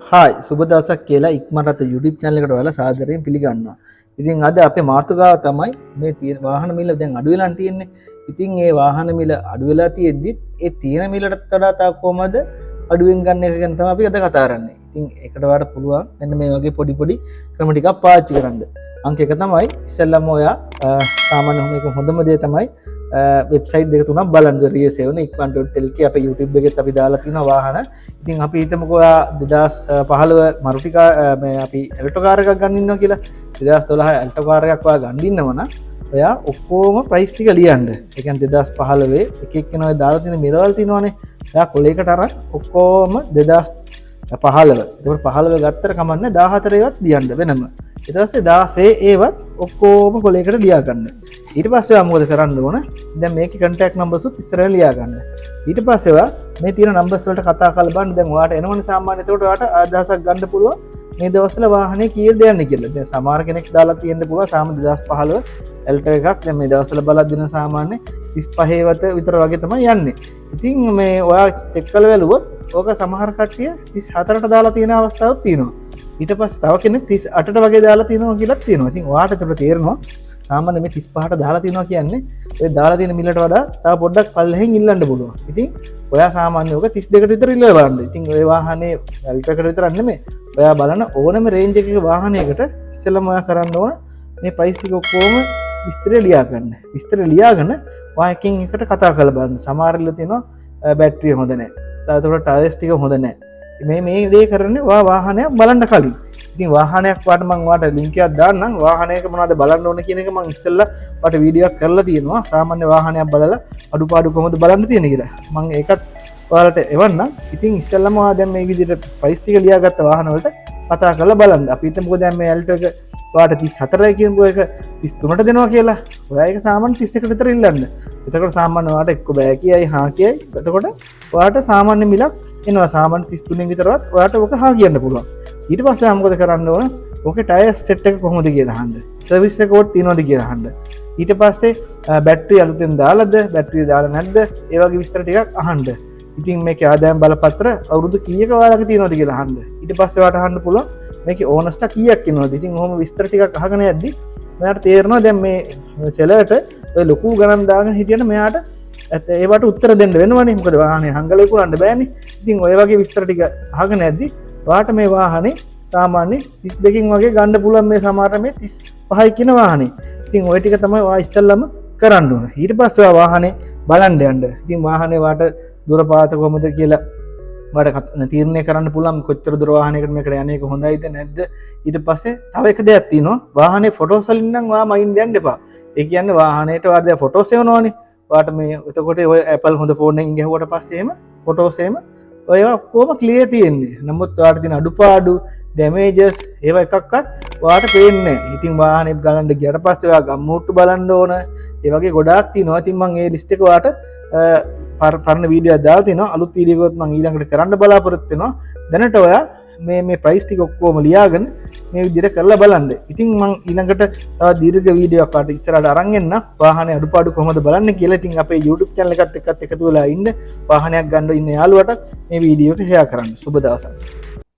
Hi, සුබ දවසක් කියලා ඉක්මනට අත YouTube channel එකට ඔයාලා සාදරයෙන් පිළිගන්නවා. ඉතින් අද අපේ මාතෘකාව තමයි මේ තියෙන වාහන මිල දැන් අඩු වෙලා තියෙන්නේ. ඉතින් ඒ වාහන මිල අඩු වෙලා තියෙද්දිත් ඒ තියෙන මිලටත් වඩා තව කොහමද අඩුවෙන් ගන්න එක ගැන තමයි අපි අද කතා කරන්නේ. ඉතින් ඒකට ඔයාලට පුළුවන් මෙන්න මේ වගේ පොඩි පොඩි ක්‍රම ටිකක් පාවිච්චි කරන්න. අංක එක තමයි ඉස්සෙල්ලාම ඔයා සාමාන්‍ය මේක හොඳම දේ තමයි වෙබ්සයිට් දෙක තුනක් බලන්න. රියසෙවන, ඉක්මන්.lk, අපේ YouTube එකෙත් අපි දාලා තියෙනවා වාහන. ඉතින් අපි හිතමුකෝ ඔයා 2015 මරුටි මේ අපි ඇල්ටෝ කාර් එකක් ගන්න ඉන්නවා කියලා. 2012 ඇල්ටෝ කාර් එකක් ඔයා ගන්න ඉන්නවා නම් ඔයා ඔක්කොම ප්‍රයිස් ටික ලියන්න. ඒ කියන්නේ 2015 එක එක්කෙනා ඔය දාලා තියෙන මිලවල් තියෙනවනේ. ඔයා කොලයකට අරන් ඔක්කොම 2015. එතකොට 15 ගත්තට කමක් නෑ, 14 ඒවත් ලියන්න වෙනම. ඊට පස්සේ 16 ඒවත් ඔක්කොම කොලයකට ලියා ගන්න. ඊට පස්සේ ඔයා මොකද කරන්න ඕන? දැන් මේකේ කන්ටැක්ට් නම්බර්ස් උත් ඉස්සරහ ලියා ගන්න. ඊට පස්සේ ඔයා මේ තියෙන නම්බර්ස් වලට කතා කරලා බලන්න. දැන් ඔයාට එනවනේ සාමාන්‍ය. එතකොට ඔයාට අදහසක් ගන්න පුළුවන් මේ දවස්වල වාහනේ කීයද යන්නේ කියලා. දැන් සමහර කෙනෙක් දාලා තියෙන්න පුළුවන් සාමාන්‍ය 2015 ඇල්ටෝ එකක් දැන් මේ දවස්වල බලද්දී නම් සාමාන්‍ය 35 වත විතර වගේ තමයි යන්නේ. ඉතින් මේ ඔයා චෙක් කරලා බැලුවොත් ඕක සමහර කට්ටිය 34ට දාලා තියෙන අවස්ථාවක් තියෙනවා. ඊට පස්සේ තව කෙනෙක් 38ට වගේ දාලා තියෙනවා කියලාත් තියෙනවා. ඉතින් ඔයාට එතකොට තේරෙනවා සාමාන්‍ය මේ 35ට දාලා තියෙනවා කියන්නේ ඔය දාලා තියෙන මිලට වඩා තව පොඩ්ඩක් පල්ලෙහෙන් ඉල්ලන්න පුළුවන්. ඉතින් ඔයා සාමාන්‍ය ඔක 32කට විතර ඉල්ලලා බලන්න. ඉතින් ඔය වාහනේ ඇල්ටෝ එකට විතරක් නෙමෙයි. ඔයා බලන ඕනම රේන්ජ් එකක වාහනයකට ඉස්සෙල්ලාම ඔයා කරන්න ඕන මේ ප්‍රයිස් ටික ඔක්කොම විස්තරය ලියා ගන්න. විස්තර ලියාගෙන ඔයා එකින් එකට කතා කරලා බලන්න. සමහර වෙලාවට තියෙනවා බැටරිය හොඳ නැහැ. එතකොට ටයර්ස් ටික හොඳ නැහැ. මේ මේ දේ කරන්නේ ඔයා වාහනයක් බලන්න කලින්. ඉතින් වාහනයක් වාට මං ඔයාට ලින්ක් එකක් දාන්නම්. වාහනයක මොනවද බලන්න ඕන කියන එක මං ඉස්සෙල්ලා ඔයාට වීඩියෝ එකක් කරලා තියෙනවා. සාමාන්‍ය වාහනයක් බලලා අඩුපාඩු කොහොමද බලන්න තියෙන්නේ කියලා. මං ඒකත් ඔයාලට එවන්නම්. ඉතින් ඉස්සෙල්ලාම ඔයා දැන් මේ විදිහට ප්‍රයිස් ටික ලියාගත්ත වාහන වලට කතා කරලා බලන්න. අපි හිතමුකෝ දැන් මේ ඇල්ටෝ එක ඔයාට 34යි කියනකෝ එක 33ට දෙනවා කියලා. ඔයා ඒක සාමාන්‍ය 31ට විතර ඉල්ලන්න. එතකොට සාමාන්‍ය ඔයාට එක්ක බෑ කියයි, හා කියයි. එතකොට ඔයාට සාමාන්‍ය මිලක් එනවා. සාමාන්‍ය 33 විතරවත් ඔයාට ඔක හා කියන්න පුළුවන්. ඊට පස්සේ ඔයා මොකද කරන්න ඕන? ඕකේ ටයර් සෙට් එක කොහොමද කියලා අහන්න. සර්විස් රෙකෝඩ් තියෙනවද කියලා අහන්න. ඊට පස්සේ බැටරි අලුතෙන් දාලාද, බැටරි දාලා නැද්ද, ඒ වගේ විස්තර ටිකක් අහන්න. ඉතින් මේකේ ආදායම් බලපත්‍ර අවුරුදු කීයක ඔයාලගේ තියෙනවද කියලා අහන්න. ඊට පස්සේ ඔයාට අහන්න පුළුවන් මේකේ ඕනර්ස්ලා කීයක් ඉන්නවද. ඉතින් ඔහොම විස්තර ටිකක් අහගෙන යද්දි මෙයාට තේරෙනවා දැන් මේ සෙලර්ට ඔය ලොකු ගණන් දාගෙන හිටියන මෙයාට ඇත්ත ඒවට උත්තර දෙන්න වෙනවනේ. මොකද වාහනේ හංගලා විකුණන්න බෑනේ. ඉතින් ඔය වගේ විස්තර ටික අහගෙන යද්දි ඔයාට මේ වාහනේ සාමාන්‍ය 32කින් වගේ ගන්න පුළුවන් මේ සමහර මේ 35යි කියන වාහනේ. ඉතින් ඔය ටික තමයි ඔයා ඉස්සෙල්ලම කරන්න ඕන. ඊට පස්සේ ඔයා වාහනේ බලන්න යන්න. ඉතින් වාහනේ වාට දුර පාත කොහොමද කියලා ඔයාට තීරණය කරන්න පුළුවන් කොච්චර දුර වාහනයකට මේකට යන එක හොඳයිද නැද්ද. ඊට පස්සේ තව එක දෙයක් තියෙනවා. වාහනේ ෆොටෝස් වලින් නම් ඔයා මයින්ඩ් යන්න එපා. ඒ කියන්නේ වාහනේට ඔයාට දැන් ෆොටෝස් එවනවනේ. ඔයාට මේ එතකොට ඔය Apple හොඳ ෆෝන් එකකින් ගැහුවට පස්සේ එහෙම ෆොටෝස් එහෙම ඔය ඔක්කොම ක්ලියර් තියෙන්නේ. නමුත් ඔයාට තියෙන අඩුපාඩු, ඩැමේජස් ඒවා එකක්වත් ඔයාට පේන්නේ නැහැ. ඉතින් වාහනේ ගලන්න ගියට පස්සේ ඔයා ගම්මුට්ටු බලන්න ඕන. ඒ වගේ ගොඩාක් තියෙනවා. ඉතින් මං ඒ ලිස්ට් එක ඔයාට පරණ වීඩියෝ එකක් දාලා තිනවා. අලුත් වීඩියෝ එකක් මං ඊළඟට කරන්න බලාපොරොත්තු වෙනවා. දැනට ඔයා මේ මේ ප්‍රයිස් ටික ඔක්කොම ලියාගෙන මේ විදිහට කරලා බලන්න. ඉතින් මං ඊළඟට තව දීර්ඝ වීඩියෝ එකක් ඔයාලට ඉස්සරහට අරන් එන්න වාහනේ අඩුපාඩු කොහොමද බලන්න කියලා. ඉතින් අපේ YouTube channel එකත් එක්කත් එකතු වෙලා ඉන්න. වාහනයක් ගන්න ඉන්න යාළුවට මේ වීඩියෝ එක ෂෙයා කරන්න. සුබ දවසක්.